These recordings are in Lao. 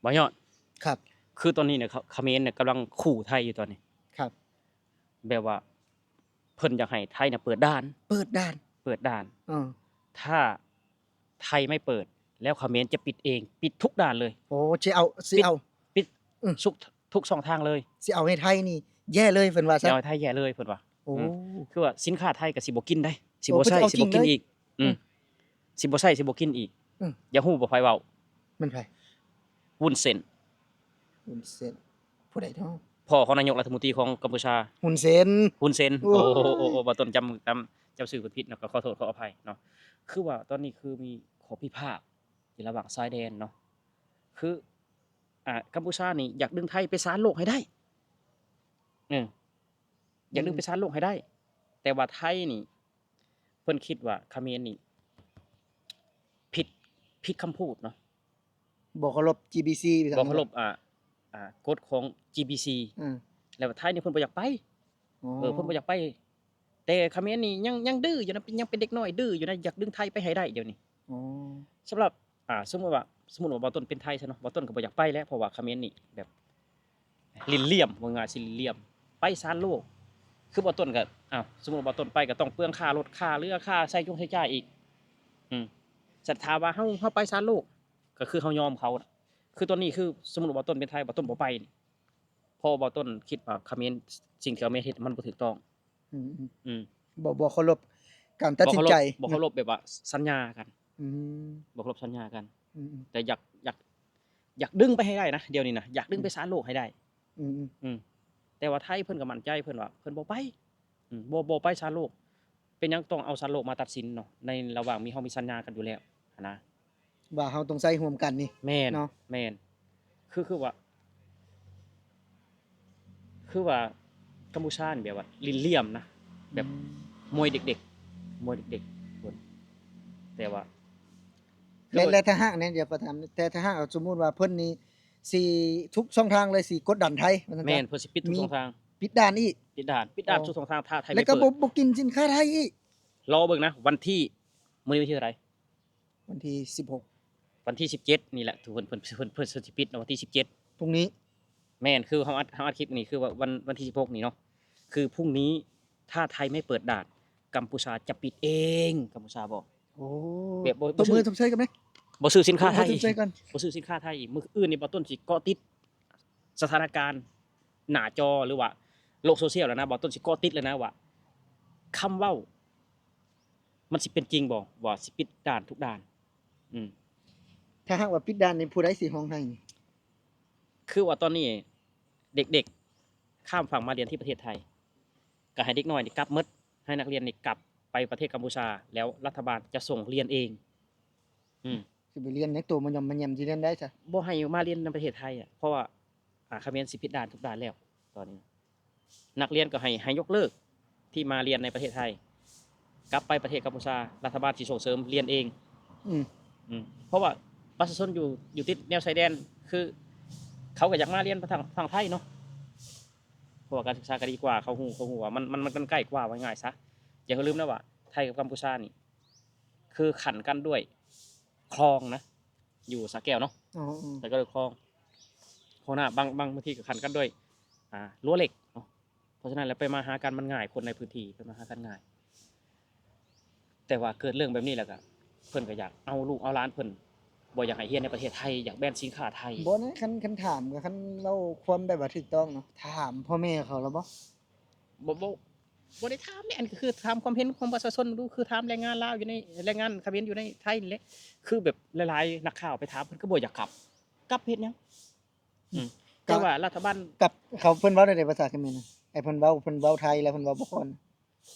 ບໍ່ຍອດ ครับ ຄືຕອນນີ້ເນຍ ຂະ ຂະເໝນເນຍກຳລັງຂູ່ໄທຢູ່ຕອນນີ້ ครับ ແບບວ່າເພິ່ນຢາກໃຫ້ໄທນະເປີດດ່ານ ເປີດດ່ານ ເປີດດ່ານ ເອີ ຖ້າໄທໄມ່ເປີດ ແລ້ວຂະເໝນຈະປິດເອງ ປິດທຸກດ່ານເລີຍ ໂອ້ ຊິເອົາ ຊິເອົາ ປິດ ປິດ ອືມ ທຸກ ທຸກຊ່ອງທາງເລີຍ ຊິເອົາໃຫ້ໄທນີ້ແຍ່ເລີຍ ເພິ່ນວ່າຊັ້ນ ຊິເອົາໃຫ້ໄທແຍ່ເລີຍ ເພິ່ນວ່າ ໂອ້ ອືມ ຄືວ່າສິນຄ້າໄທກໍຊິບໍ່ກິນໄດ້ ຊິບໍ່ໃຊ້ ໂອ້ ເພິ່ນຊິເອົາຈິງເລີຍ ຊິບໍ່ກິນອີກ ອືມ ອືມ ຊິບໍ່ໃຊ້ ຊິບໍ່ກິນອີກ ອືມ ຢາກຮູ້ບໍ່ໃຜເວົ້າ? ແມ່ນໃຜ? ວຸ້ນເຊນ ວຸ້ນເຊນ ຜູ້ໃດເນາະ? ພໍ່ຂອງນາຍົກລັດຖະມົນຕີຂອງກຳປູຊາ ຮຸນເຊນ ຮຸນເຊນ ໂອ້ ໂອ້ ໂອ້ ໂອ້ ບໍ່ຕ້ອງຈຳ ຈຳ ຈຳຊື່ເພິ່ນຜິດເນາະ ກໍຂໍໂທດຂໍອະໄພເນາະ ຄືວ່າຕອນນີ້ຄືມີຂໍ້ພິພາດຢູ່ລະຫວ່າງຊາຍແດນເນາະ ຄື ອ່າ ກຳປູຊານີ້ຢາກດຶງໄທໄປສານໂລກໃຫ້ໄດ້ ເອີ ຢາກດຶງໄປສານໂລກໃຫ້ໄດ້ ແຕ່ວ່າໄທນີ້ ເພິ່ນຄິດວ່າຂະເໝນນີ້ຜິດ ຜິດຄຳພູດເນາະ ບໍ່ເຄົາລົບ ຈີບີຊີ ບໍ່ເຄົາລົບ ອ່າ ອ່າ ກົດຂອງ ຈີບີຊີ ອືມ ແລ້ວໄທນີ້ເພິ່ນບໍ່ຢາກໄປ ອໍ ເອີ ເພິ່ນບໍ່ຢາກໄປ ແຕ່ຂະເໝນນີ້ຍັງ ຍັງດື້ຢູ່ນະ ຍັງເປັນເດັກນ້ອຍດື້ຢູ່ນະ ຢາກດຶງໄທໄປໃຫ້ໄດ້ດຽວນີ້ ອໍ ສຳລັບ ອ່າ ສົມມຸດວ່າ ສົມມຸດວ່າບ່າວຕົ້ນເປັນໄທຊະເນາະ ບ່າວຕົ້ນກໍບໍ່ຢາກໄປແຫຼະ ເພາະວ່າຂະເໝນນີ້ແບບ ຫຼິ້ນຫຼ່ຽມ ເວົ້າງ່າຍຊິຫຼິ້ນຫຼ່ຽມ ໄປສານໂລກ ຄືບ່າວຕົ້ນກໍ ອ້າວ ສົມມຸດວ່າບ່າວຕົ້ນໄປກໍຕ້ອງເປືອງຄ່າລົດ ຄ່າເຮືອ ຄ່າໃຊ້ຈ່າຍ ໃຊ້ຈ່າຍອີກ ອືມ ສະ ຖ້າວ່າເຮົາ ເຮົາໄປສານໂລກ ກໍຄືເຮົາຍອມເຂົາ ຄືຕອນນີ້ ຄືສົມມຸດວ່າບ່າວຕົ້ນເປັນໄທ ບ່າວຕົ້ນບໍ່ໄປນີ້ ເພາະວ່າບ່າວຕົ້ນຄິດວ່າຂະເໝນ ສິ່ງທີ່ຂະເໝນເຮັດມັນບໍ່ຖືກຕ້ອງ ອືມ ອືມ ອືມ ບໍ່ ບໍ່ເຄົາລົບການຕັດສິນໃຈ ບໍ່ເຄົາລົບ ບໍ່ເຄົາລົບແບບວ່າສັນຍາກັນ ອືມ ບໍ່ເຄົາລົບສັນຍາກັນ ອືມ ແຕ່ຢາກ ຢາກ ຢາກດຶງໄປໃຫ້ໄດ້ນະ ດຽວນີ້ນະ ຢາກດຶງໄປສານໂລກໃຫ້ໄດ້ ອືມ ອືມ ອືມ ແຕ່ວ່າໄທເພິ່ນກໍໝັ້ນໃຈ ເພິ່ນວ່າເພິ່ນບໍ່ໄປ ອືມ ບໍ່ ບໍ່ໄປສານໂລກ ເປັນຫຍັງຕ້ອງເອົາສານໂລກມາຕັດສິນເນາະ ໃນລະຫວ່າງມີ ເຮົາມີສັນຍາກັນຢູ່ແລ້ວຫັ້ນນະ ວ່າເຮົາຕ້ອງໃຊ້ຮ່ວມກັນນີ້ ແມ່ນເນາະ ແມ່ນ ຄື ຄືວ່າ ຄືວ່າກຳປູຊານີ້ແບບວ່າຫຼິ້ນຫຼ່ຽມນະ ແບບ ອືມ ມວຍເດັກໆ ມວຍເດັກໆ ເພິ່ນ ແຕ່ວ່າ ແລະ ແລະ ຖ້າຫາກແນ່ ດຽວຂໍຖາມ ແຕ່ຖ້າຫາກສົມມຸດວ່າເພິ່ນນີ້ຊິທຸກຊ່ອງທາງເລີຍ ຊິກົດດັນໄທວ່າຊັ້ນ ແມ່ນ ເພິ່ນຊິປິດທຸກຊ່ອງທາງ ປິດດ່ານອີກ ປິດດ່ານ ປິດດ່ານ ອໍ ທຸກຊ່ອງທາງ ຖ້າໄທ ແລ້ວກໍບໍ່ ບໍ່ກິນສິນຄ້າໄທອີກ ລໍເບິ່ງນະ ວັນທີ ມື້ນີ້ວັນທີເທົ່າໃດ? ວັນທີສິບຫົກ ວັນທີສິບເຈັດນີ້ແຫຼະ ເພິ່ນ ເພິ່ນ ເພິ່ນ ເພິ່ນຊິປິດເນາະ ວັນທີສິບເຈັດ ພຸ່ງນີ້ ແມ່ນ ຄືເຮົາອັດ ເຮົາອັດຄລິບນີ້ ຄືວ່າວັນ ວັນທີສິບຫົກນີ້ເນາະ ຄືພຸ່ງນີ້ ຖ້າໄທໄມ່ເປີດດ່ານ ກຳປູຊາຈະປິດເອງ ກຳປູຊາບອກ ໂອ້ ແບບບໍ່ ບໍ່ຊື້ ຕົບມືຕົບໃສ່ກັນແມ ບໍ່ຊື້ສິນຄ້າໄທ ຕົບມືຕົບໃສ່ກັນ ບໍ່ຊື້ສິນຄ້າໄທອີກ ມື້ອື່ນນີ້ບ່າວຕົ້ນຊິເກາະຕິດສະຖານະການໜ້າຈໍ ຫຼືວ່າໂລກໂຊຊຽວແລ້ວນະ ບ່າວຕົ້ນຊິເກາະຕິດແລ້ວນະວ່າ ຄຳເວົ້າ ມັນຊິເປັນຈິງບໍ່ ວ່າຊິປິດດ່ານທຸກດ່ານ ອືມ ຖ້າຫາກວ່າປິດດ່ານນີ້ ຜູ້ໃດຊິຮ້ອງໄຫ້? ຄືວ່າຕອນນີ້ເດັກໆ ຂ້າມຝັ່ງມາຮຽນທີ່ປະເທດໄທ ກໍໃຫ້ເດັກນ້ອຍນີ້ກັບໝົດ ໃຫ້ນັກຮຽນນີ້ກັບໄປປະເທດກຳປູຊາ ແລ້ວລັດຖະບານຈະສົ່ງຮຽນເອງ ອືມ ຊິໄປຮຽນໃນໂຕມາຫຍ້ອມມາແຍ້ມ ຊິຮຽນໄດ້ຊະ ບໍ່ໃຫ້ມາຮຽນໃນປະເທດໄທອະ ເພາະວ່າ ອ່າ ຂະເໝນຊິປິດດ່ານທຸກດ່ານແລ້ວ ຕອນນີ້ ນັກຮຽນກໍໃຫ້ ໃຫ້ຍົກເລີກທີ່ມາຮຽນໃນປະເທດໄທ ກັບໄປປະເທດກຳປູຊາ ລັດຖະບານຊິສົ່ງເສີມຮຽນເອງ ອືມ ອືມ ເພາະວ່າປະຊາຊົນຢູ່ ຢູ່ຕິດແນວຊາຍແດນ ຄືເຂົາກໍຢາກມາຮຽນທາງ ທາງໄທເນາະ ເພາະວ່າການສຶກສາກໍດີກວ່າ ເຂົາຮູ້ ເຂົາຮູ້ວ່າມັນ ມັນ ມັນ ມັນໃກ້ກວ່າ ວ່າງ່າຍຊະ ຢ່າລືມນະວ່າໄທກັບກຳປູຊານີ້ ຄືຂັ້ນກັນດ້ວຍ ຄລອງນະ ຢູ່ສະແກ້ວເນາະ ອໍ ອືມ ແລ້ວກໍເລີຍຄລອງ ຄອງນ້ຳ ບາງ ບາງ ບາງທີກໍຂັນກັນດ້ວຍ ອ່າ ຮົ້ວເຫຼັກເນາະ ເພາະສະນັ້ນແລ້ວໄປມາຫາກັນມັນງ່າຍ ຄົນໃນພື້ນທີ່ໄປມາຫາກັນງ່າຍ ແຕ່ວ່າເກີດເລື່ອງແບບນີ້ແລ້ວກໍ ເພິ່ນກໍຢາກເອົາລູກເອົາຫຼານເພິ່ນ ບໍ່ຢາກໃຫ້ຮຽນໃນປະເທດໄທ ຢາກແບນສິນຄ້າໄທ ບໍ່ນະ ຄັນ ຄັນຖາມກໍ ຄັນເວົ້າຄວາມແບບວ່າຖືກຕ້ອງເນາະ ຖາມພໍ່ແມ່ເຂົາແລ້ວບໍ່? ບໍ່ ບໍ່ ບໍ່ໄດ້ຖາມເດ້ ອັນນີ້ກໍຄືຖາມຄວາມເຫັນຂອງປະຊາຊົນເບິ່ງດູ ຄືຖາມແຮງງານລາວຢູ່ໃນ ແຮງງານຂະເໝນຢູ່ໃນໄທນີ້ແຫຼະ ຄືແບບຫຼາຍໆນັກຂ່າວໄປຖາມ ເພິ່ນກໍບໍ່ຢາກກັບ ກັບເຮັດຫຍັງ? ອືມ ແຕ່ວ່າລັດຖະບານ ກັບ ເຂົາ ເພິ່ນເວົ້າແນວໃດພາສາຂະເໝນນະ? ໃຫ້ເພິ່ນເວົ້າ ເພິ່ນເວົ້າໄທແລ້ວເພິ່ນເວົ້າບໍ່ຄ່ອນ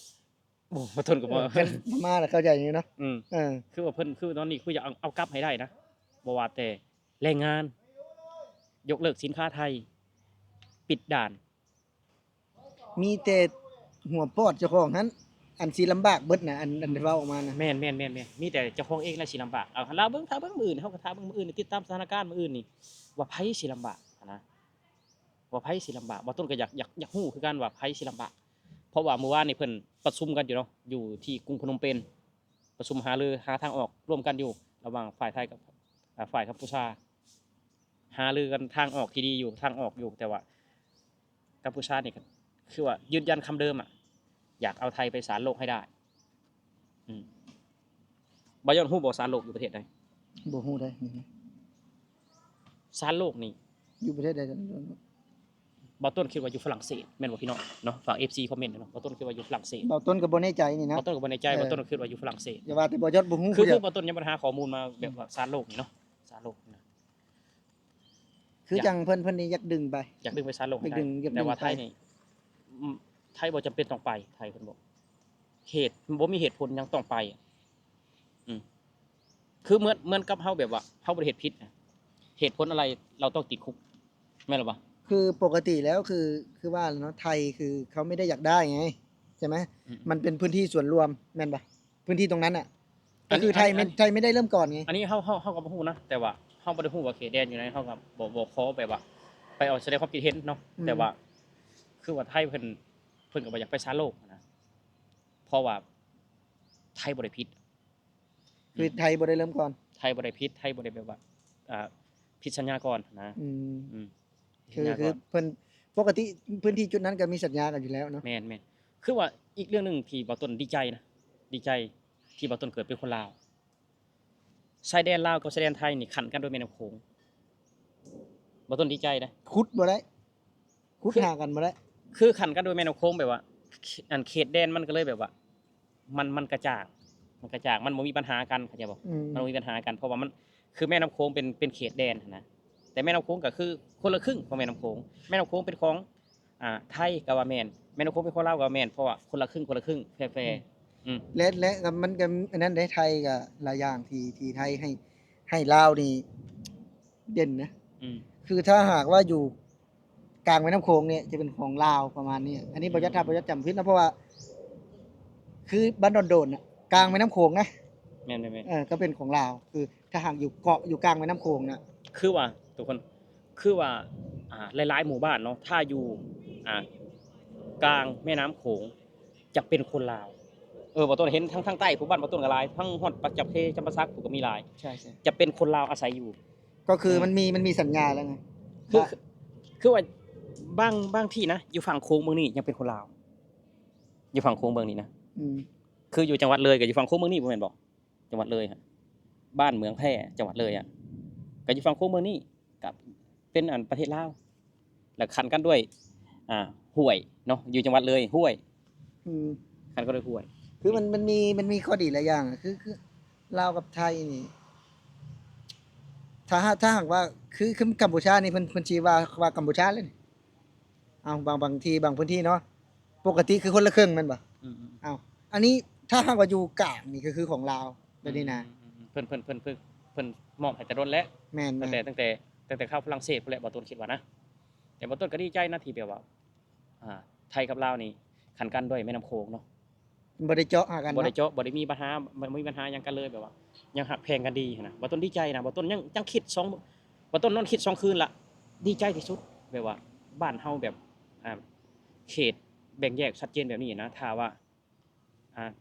ໂອ້ ບໍ່ທົນກໍບໍ່ ເອີ ເພິ່ນມາແລ້ວເຂົ້າໃຈຢູ່ເນາະ ອືມ ເອີ ຄືວ່າເພິ່ນ ຄືຕອນນີ້ຄືຢາກເອົາ ເອົາກັບໃຫ້ໄດ້ນະ ບໍ່ວ່າແຕ່ແຮງງານ ຍົກເລີກສິນຄ້າໄທ ປິດດ່ານ ມີແຕ່ຫົວປອດເຈົ້າຂອງຫັ້ນ ອັນຊິລຳບາກເບິດນະ ອັນ ອັນທີ່ເວົ້າອອກມານະ ແມ່ນໆໆ ມີແຕ່ເຈົ້າຂອງເອງແຫຼະຊິລຳບາກ ເອົາ ລາວເບິ່ງ ຖ້າເບິ່ງມື້ອື່ນ ເຮົາກໍຖ້າເບິ່ງມື້ອື່ນ ຕິດຕາມສະຖານະການມື້ອື່ນນີ້ ວ່າໃຜຊິລຳບາກຫັ້ນນະ ວ່າໃຜຊິລຳບາກ ບ່າວຕົ້ນກໍຢາກ ຢາກ ຢາກຮູ້ຄືກັນວ່າໃຜຊິລຳບາກ ເພາະວ່າມື້ວານນີ້ເພິ່ນປະຊຸມກັນຢູ່ເນາະ ຢູ່ທີ່ກຸງພະນົມເປັນ ປະຊຸມຫາລືຫາທາງອອກຮ່ວມກັນຢູ່ ລະຫວ່າງຝ່າຍໄທກັບ ອ່າ ຝ່າຍກຳປູຊາ ຫາລືກັນທາງອອກທີ່ດີຢູ່ ທາງອອກຢູ່ ແຕ່ວ່າກັມພູຊານີ້ກໍຄືວ່າຢືນຢັນຄຳເດີມອະ ຢາກເອົາໄທໄປສານໂລກໃຫ້ໄດ້. ອືມ ບ່າວຢອນຮູ້ບໍ່ ສານໂລກຢູ່ປະເທດໃດ? ບໍ່ຮູ້ເດ້. ສານໂລກນີ້ ຢູ່ປະເທດໃດ? ບ່າວຕົ້ນຄິດວ່າຢູ່ຝຣັ່ງເສດ ແມ່ນບໍ່ພີ່ນ້ອງເນາະ? ຝາກເອັຟຊີຄອມເມັນເນາະ. ບ່າວຕົ້ນຄິດວ່າຢູ່ຝຣັ່ງເສດ. ບ່າວຕົ້ນກໍບໍ່ແນ່ໃຈນີ້ນະ. ບ່າວຕົ້ນກໍບໍ່ແນ່ໃຈ. ເອີ ບ່າວຕົ້ນກໍຄິດວ່າຢູ່ຝຣັ່ງເສດ. ຢ່າວ່າແຕ່ບ່າວຢອດບໍ່ຮູ້ ຄື ຄືບ່າວຕົ້ນຍັງບໍ່ທັນຫາຂໍ້ມູນມາແບບວ່າສານໂລກນີ້ເນາະ ສານໂລກນີ້ນະ. ຄືຈັ່ງເພິ່ນ ເພິ່ນນີ້ຢາກດຶງໄປ ຢາກດຶງໄປສານໂລກໃຫ້ໄດ້. ຢາກດຶງ ຢາກດຶງ ແຕ່ວ່າໄທນີ້ ອືມ ໄທບໍ່ຈຳເປັນຕ້ອງໄປ ໄທເພິ່ນບອກ ເຫດ ບໍ່ມີເຫດຜົນຫຍັງຕ້ອງໄປ. ອືມ ຄືເໝືອນ ເໝືອນກັບເຮົາແບບວ່າເຮົາບໍ່ໄດ້ເຮັດຜິດນະ ເຫດຜົນອະໄລເຮົາຕ້ອງຕິດຄຸກ ແມ່ນຫຼືບໍ່? ຄືປົກກະຕິແລ້ວ ຄື ຄືວ່າແຫຼະເນາະ ໄທຄືເຂົາໄມ່ໄດ້ຢາກໄດ້ໄງ ໃຊ່ໄໝ? ອືມ ມັນເປັນພື້ນທີ່ສ່ວນລວມ ແມ່ນບໍ່? ພື້ນທີ່ຕົງນັ້ນນະ ກໍຄືໄທ ອັນນີ້ ໄທໄມ່ໄດ້ເລີ່ມກ່ອນໄງ. ອັນນີ້ເຮົາ ເຮົາ ເຮົາກໍບໍ່ຮູ້ນະ ແຕ່ວ່າເຮົາບໍ່ໄດ້ຮູ້ວ່າເຂດແດນຢູ່ໃນ ເຮົາກໍບໍ່ ບໍ່ຂໍແບບວ່າໄປອອກສະແດງຄວາມຄິດເຫັນເນາະ. ອືມ ແຕ່ວ່າຄືວ່າໄທເພິ່ນ ເພິ່ນກໍບໍ່ຢາກໄປສານໂລກນະ ເພາະວ່າໄທບໍ່ໄດ້ຜິດ. ຄື ອືມ ໄທບໍ່ໄດ້ເລີ່ມກ່ອນ ໄທບໍ່ໄດ້ຜິດ ໄທບໍ່ໄດ້ແບບວ່າ ອ່າ ຜິດສັນຍາກ່ອນນະ. ອືມ ອືມ ຄື ຄືເພິ່ນ ປົກກະຕິພື້ນທີ່ຈຸດນັ້ນກໍມີສັນຍາກັນຢູ່ແລ້ວເນາະ. ແມ່ນໆ ຄືວ່າອີກເລື່ອງໜຶ່ງທີ່ບ່າວຕົ້ນດີໃຈນະ ດີໃຈທີ່ບ່າວຕົ້ນເກີດເປັນຄົນລາວ. ຊາຍແດນລາວກັບຊາຍແດນໄທນີ້ຂັ້ນກັນໂດຍແມ່ນ້ຳໂຂງ. ບ່າວຕົ້ນດີໃຈນະ ຂຸດບໍ່ໄດ້ ຂຸດຫາກັນບໍ່ໄດ້ ຄືຂັ້ນກັນໂດຍແມ່ນ້ຳໂຂງ ແບບວ່າ ອັນເຂດແດນມັນກໍເລີຍແບບວ່າ ມັນ ມັນກະຈ່າງ ມັນກະຈ່າງ ມັນບໍ່ມີບັນຫາກັນ ເຂົ້າໃຈບໍ່? ອືມ ມັນບໍ່ມີບັນຫາກັນ ເພາະວ່າມັນ ຄືແມ່ນ້ຳໂຂງເປັນ ເປັນເຂດແດນຫັ້ນນະ ແຕ່ແມ່ນ້ຳໂຂງກໍຄືຄົນລະຄຶ່ງຂອງແມ່ນ້ຳໂຂງ. ແມ່ນ້ຳໂຂງເປັນຂອງ ອ່າ ໄທກໍວ່າແມ່ນ ແມ່ນ້ຳໂຂງເປັນຂອງລາວກໍວ່າແມ່ນ ເພາະວ່າຄົນລະຄຶ່ງ ຄົນລະຄຶ່ງ ແຟ ອືມ ອືມ ແລະ ແລະ ກໍມັນກໍອັນນັ້ນເດ້ ໄທກໍຫຼາຍຢ່າງທີ່ ທີ່ໄທໃຫ້ ໃຫ້ລາວນີ້ເດັ່ນນະ. ອືມ ຄືຖ້າຫາກວ່າຢູ່ ກາງແມ່ນ້ຳໂຂງນີ້ຈະເປັນຂອງລາວປະມານນີ້. ອັນນີ້ ອືມ ບໍ່ຈັກ ຖ້າບໍ່ຈັກຈຳຜິດນະ ເພາະວ່າຄືບ້ານດອນໂດນນະ ກາງແມ່ນ້ຳໂຂງນະ. ແມ່ນໆໆ ເອີ ກໍເປັນຂອງລາວ ຄືຖ້າຫາກຢູ່ເກາະຢູ່ກາງແມ່ນ້ຳໂຂງນະ. ຄືວ່າທຸກຄົນ ຄືວ່າ ອ່າ ຫຼາຍໆໝູ່ບ້ານເນາະ ຖ້າຢູ່ ອ່າ ກາງແມ່ນ້ຳໂຂງ ຈະເປັນຄົນລາວ. ເອີ ບ່າວຕົ້ນເຫັນທາງ ທາງໃຕ້ພຸ້ນ ບ້ານບ່າວຕົ້ນກໍຫຼາຍ ທັງຮອດປາກຈຳເພ ຈຳປາສັກພຸ້ນກໍມີຫຼາຍ. ໃຊ່ໆ ຈະເປັນຄົນລາວອາໄສຢູ່. ກໍຄື ເອີ ມັນມີ ມັນມີສັນຍາແລ້ວໄງ. ຄື ຄື ຄືວ່າບາງ ບາງທີ່ນະ ຢູ່ຝັ່ງໂຂງເບື້ອງນີ້ຍັງເປັນຄົນລາວ ຢູ່ຝັ່ງໂຂງເບື້ອງນີ້ນະ. ອືມ ຄືຢູ່ຈັງຫວັດເລີຍກໍຢູ່ຝັ່ງໂຂງເບື້ອງນີ້ບໍ່ແມ່ນບໍ່? ຈັງຫວັດເລີຍຫັ້ນ ບ້ານເມືອງແພ ຈັງຫວັດເລີຍອະ ກໍຢູ່ຝັ່ງໂຂງເບື້ອງນີ້ ກໍເປັນ ອັນ ປະເທດລາວ ແລ້ວຂັ້ນກັນດ້ວຍ ອ່າ ຫ້ວຍເນາະ ຢູ່ຈັງຫວັດເລີຍ ຫ້ວຍ. ອືມ ຂັ້ນກັນດ້ວຍຫ້ວຍ. ຄືມັນ ມັນມີ ມັນມີຂໍ້ດີຫຼາຍຢ່າງ ຄື ຄືລາວກັບໄທນີ້ ຖ້າ ຖ້າຫາກວ່າ ຄື ຄືກັມພູຊານີ້ ເພິ່ນ ເພິ່ນຊິວ່າ ວ່າກັມພູຊາເລີຍ. ເອົາ ບາງ ບາງທີ່ ບາງພື້ນທີ່ເນາະ ປົກກະຕິຄືຄົນລະເຄິ່ງແມ່ນບໍ່? ອືມໆ ເອົາ ອັນນີ້ຖ້າຫາກວ່າຢູ່ກາງນີ້ກໍຄືຂອງລາວແບບນີ້ນະ. ອືມໆ ເພິ່ນ ເພິ່ນ ເພິ່ນ ເພິ່ນ ເພິ່ນມອບໃຫ້ແຕ່ດົນແລ້ວ. ແມ່ນໆ ຕັ້ງແຕ່ ຕັ້ງແຕ່ ຕັ້ງແຕ່ຄາວຝຣັ່ງເສດພຸ້ນແຫຼະ ບ່າວຕົ້ນຄິດວ່ານະ. ແຕ່ບ່າວຕົ້ນກໍດີໃຈນະ ທີ່ແບບວ່າ ອ່າ ໄທກັບລາວນີ້ຂັນກັນດ້ວຍແມ່ນ້ຳໂຂງເນາະ. ບໍ່ໄດ້ເຈາະຫາກັນເນາະ ບໍ່ໄດ້ເຈາະ ບໍ່ໄດ້ມີບັນຫາ ບໍ່ ບໍ່ມີບັນຫາຫຍັງກັນເລີຍ ແບບວ່າຍັງຮັກແພງກັນດີຫັ້ນນະ. ບ່າວຕົ້ນດີໃຈນະ ບ່າວຕົ້ນຍັງ ຍັງຄິດສອງ ບ່າວຕົ້ນນອນຄິດສອງຄືນລະ ດີໃຈທີ່ສຸດ ແບບວ່າບ້ານເຮົາແບບ ອ່າ ເຂດແບ່ງແຍກຊັດເຈນແບບນີ້ນະ ຖ້າວ່າ ອ່າ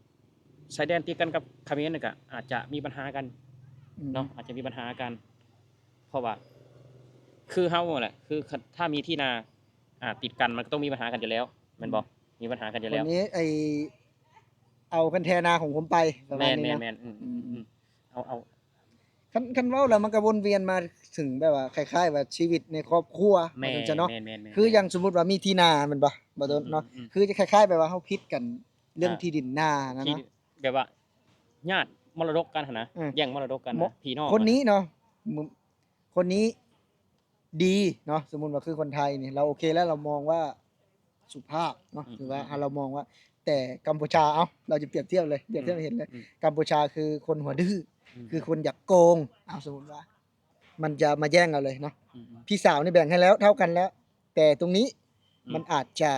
ຊາຍແດນຕິດກັນກັບຂະເໝນ ກໍອາດຈະມີບັນຫາກັນ ອືມ ເນາະ ອາດຈະມີບັນຫາກັນ ເພາະວ່າຄືເຮົາຫັ້ນແຫຼະ ຄື ຖ້າມີທີ່ນາ ອ່າ ຕິດກັນ ມັນກໍຕ້ອງມີບັນຫາກັນຢູ່ແລ້ວ ແມ່ນບໍ່? ອືມ ມີບັນຫາກັນຢູ່ແລ້ວ ວັນນີ້ໄອ້ ເອົາກັນແທນາຂອງຜົມໄປ ປະມານນີ້ເນາະ. ແມ່ນໆໆ ອືມໆ ອືມ ເອົາ ເອົາ ຄັນ ຄັນເວົ້າແລ້ວມັນກໍວົນວຽນມາເຖິງແບບວ່າຄ້າຍໆວ່າຊີວິດໃນຄອບຄົວ ແມ່ນ ວ່າຊັ້ນຊະເນາະ. ແມ່ນໆໆ ຄືຢ່າງສົມມຸດວ່າມີທີ່ນາແມ່ນບໍ່? ບໍ່ໂດນເນາະ ອືມໆໆ ຄືຄ້າຍໆແບບວ່າເຮົາຜິດກັນເລື່ອງ ອ່າ ທີ່ດິນນານະ ທີ່ ເນາະ ແບບວ່າຍາດມໍລະດົກກັນຫັ້ນນະ ເອີ ແຍ່ງມໍລະດົກກັນນະ ພີ່ນ້ອງ ຄົນນີ້ເນາະ ຄົນນີ້ ດີເນາະ ສົມມຸດວ່າຄືຄົນໄທນີ້ ລາວໂອເຄແລ້ວ ລາວມອງວ່າສຸພາບເນາະ ອືມ ຖືວ່າ ອືມ ລາວມອງວ່າ ແຕ່ກຳປູຊາ ເອົ້າ ລາວຈະປຽບທຽບເລີຍ ປຽບທຽບໃຫ້ເຫັນເລີຍ ອືມ ກຳປູຊາຄືຄົນຫົວດື້ ອືມ ຄືຄົນຢາກໂກງ ເອົ້າ ສົມມຸດວ່າ ມັນຈະມາແຍ່ງເອົາເລີຍເນາະ ອືມ ອືມ ພີ່ສາວນີ້ແບ່ງໃຫ້ແລ້ວ ເທົ່າກັນແລ້ວ ແຕ່ຕົງນີ້ ອືມ ມັນອາດຈະ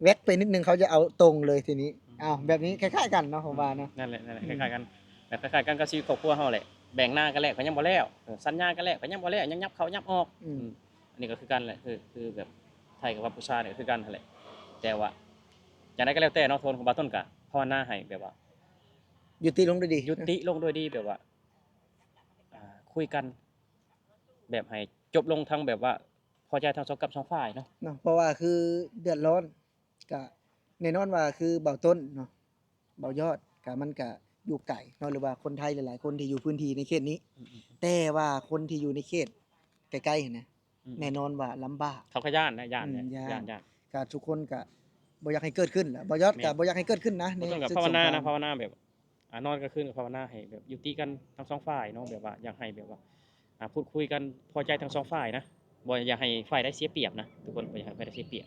ແວັກໄປນິດໜຶ່ງ ເຂົາຈະເອົາຕົງເລີຍທີນີ້. ອືມ ອ້າວ ແບບນີ້ຄ້າຍໆກັນເນາະ ອືມ ຜົມວ່ານະ ນັ້ນແຫຼະ ນັ້ນແຫຼະ ອືມ ຄ້າຍໆກັນ ແບບຄ້າຍໆກັນກັບຊີວິດຄອບຄົວເຮົາແຫຼະ ແບ່ງນາກັນແລ້ວກໍຍັງບໍ່ແລ້ວ ເອີ ສັນຍາກັນແລ້ວກໍຍັງບໍ່ແລ້ວ ຍັງຫຍັບເຂົ້າຫຍັບອອກ. ອືມ ອືມ ອັນນີ້ກໍຄືກັນແຫຼະ ຄື ຄືແບບໄທກັບກັມພູຊານີ້ກໍຄືກັນຫັ້ນແຫຼະ ແຕ່ວ່າຈັ່ງໃດກໍແລ້ວແຕ່ເນາະ ໂທນຂອງບ່າວຕົ້ນກໍພາວະນາໃຫ້ແບບວ່າ ຍຸຕິລົງດ້ວຍດີ ຍຸຕິລົງດ້ວຍດີ ແບບວ່າ ອ່າ ຄຸຍກັນ ແບບໃຫ້ ຈົບລົງທັງແບບວ່າພໍໃຈທັງສອງກັບສອງຝ່າຍເນາະ. ເນາະ ເພາະວ່າຄືເດືອດຮ້ອນ ກະແນ່ນອນວ່າຄືເບົາຕົ້ນເນາະ ເບົາຍອດ ກະມັນກະຢູ່ໄກເນາະ ຫຼືວ່າຄົນໄທຫຼາຍໆຄົນທີ່ຢູ່ພື້ນທີ່ໃນເຂດນີ້ ອືມໆ ແຕ່ວ່າຄົນທີ່ຢູ່ໃນເຂດໃກ້ໆຫັ້ນນະ ອືມໆ ແນ່ນອນວ່າລຳບາກ ເຂົາກໍຢ້ານນະ ຢ້ານ ອືມ ນະ ຢ້ານ ຢ້ານ ຢ້ານ ກະທຸກຄົນກະບໍ່ຢາກໃຫ້ເກີດຂຶ້ນລະ ເບົາຍອດ ແມ່ນ ກະບໍ່ຢາກໃຫ້ເກີດຂຶ້ນນະ ໃນ ຕ້ອງກະພາວະນານະ ພາວະນາແບບ ອ່າ ນອນກາງຄືນກໍພາວະນາໃຫ້ແບບຍຸຕິກັນທັງສອງຝ່າຍເນາະ ແບບວ່າຢາກໃຫ້ແບບວ່າ ອ່າ ພູດຄຸຍກັນພໍໃຈທັງສອງຝ່າຍນະ ບໍ່ຢາກໃຫ້ຝ່າຍໃດເສຍປຽບນະທຸກຄົນ ບໍ່ຢາກໃຫ້ຝ່າຍໃດເສຍປຽບ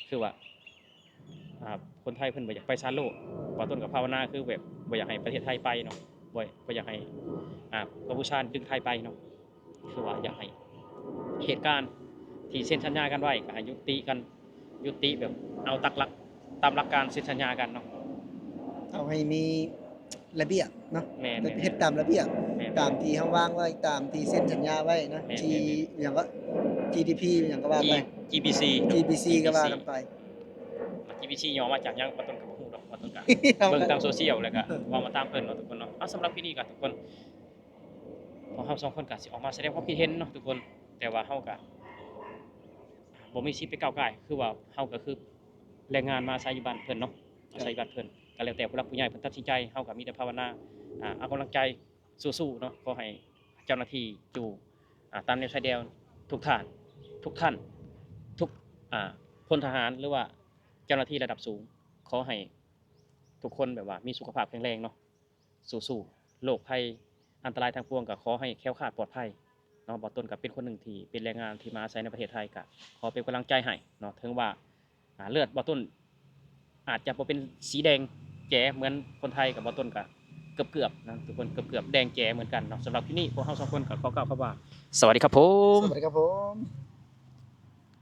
ຄືວ່າ ອ່າ ຄົນໄທເພິ່ນບໍ່ຢາກໄປສານໂລກ ບ່າວຕົ້ນກໍພາວະນາຄືແບບບໍ່ຢາກໃຫ້ປະເທດໄທໄປເນາະ ບໍ່ ບໍ່ຢາກໃຫ້ ອ່າ ກັມພູຊາດຶງໄທໄປເນາະ ຄືວ່າຢາກໃຫ້ເຫດການທີ່ເຊັນສັນຍາກັນໄວ້ກໍໃຫ້ຍຸຕິກັນ ຍຸຕິແບບເອົາຕາມຫຼັກ ຕາມຫຼັກການເຊັນສັນຍາກັນເນາະ ເອົາໃຫ້ມີລະບຽບເນາະ ແມ່ນໆໆ ເຮັດຕາມລະບຽບ ແມ່ນໆ ຕາມທີ່ເຮົາວາງໄວ້ ຕາມທີ່ເຊັນສັນຍາໄວ້ເນາະ ແມ່ນໆໆ ທີ່ຫຍັງກໍ ຈີ ດີ ພີ ຫຍັງກໍວ່າໄປ ຈີ ບີ ຊີ ຈີ ບີ ຊີ ກໍວ່າກັນໄປ ຈີ ບີ ຊີ ຫຍໍ້ມາຈາກຫຍັງ ບ່າວຕົ້ນກໍບໍ່ຮູ້ດອກ ບ່າວຕົ້ນກໍເບິ່ງຕາມໂຊຊຽວ ແລ້ວກໍເວົ້າມາຕາມເພິ່ນເນາະທຸກຄົນເນາະ. ເອົາ ສຳລັບຄລິບນີ້ກໍທຸກຄົນ ພວກເຮົາສອງຄົນກໍຊິອອກມາສະແດງຄວາມຄິດເຫັນເນາະທຸກຄົນ ແຕ່ວ່າເຮົາກໍບໍ່ມີສິດໄປກ້າວກ່າຍ ຄືວ່າເຮົາກໍຄືແຮງງານມາອາໄສຢູ່ບ້ານເພິ່ນເນາະ ອາໄສຢູ່ບ້ານເພິ່ນ ກໍແລ້ວແຕ່ຜູ້ຫຼັກຜູ້ໃຫຍ່ເພິ່ນຕັດສິນໃຈ ເຮົາກໍມີແຕ່ພາວະນາ ອ່າ ເອົາກຳລັງໃຈ ສູ້ໆເນາະ ຂໍໃຫ້ເຈົ້າໜ້າທີ່ຢູ່ ອ່າ ຕາມແນວຊາຍແດນທຸກທ່ານ ທຸກທ່ານ ທຸກ ອ່າ ພົນທະຫານ ຫຼືວ່າເຈົ້າໜ້າທີ່ລະດັບສູງ ຂໍໃຫ້ທຸກຄົນແບບວ່າມີສຸຂະພາບແຂງແຮງເນາະ ສູ້ໆ ໂລກໄພອັນຕະລາຍທັງປວງກໍຂໍໃຫ້ແຄ້ວຄາດປອດໄພເນາະ. ບ່າວຕົ້ນກໍເປັນຄົນໜຶ່ງທີ່ເປັນແຮງງານທີ່ມາອາໄສໃນປະເທດໄທ ກໍຂໍເປັນກຳລັງໃຈໃຫ້ເນາະ ເຖິງວ່າ ອ່າ ເລືອດບ່າວຕົ້ນອາດຈະບໍ່ເປັນສີແດງແຈເໝືອນຄົນໄທ ກັບບ່າວຕົ້ນກໍເກືອບໆນະທຸກຄົນ ເກືອບໆແດງແຈເໝືອນກັນເນາະ. ສຳລັບຄລິບນີ້ພວກເຮົາສອງຄົນກໍຂໍກ່າວຄຳວ່າ ສະຫວັດດີຄັບຜົມ ສະຫວັດດີຄັບຜົມ.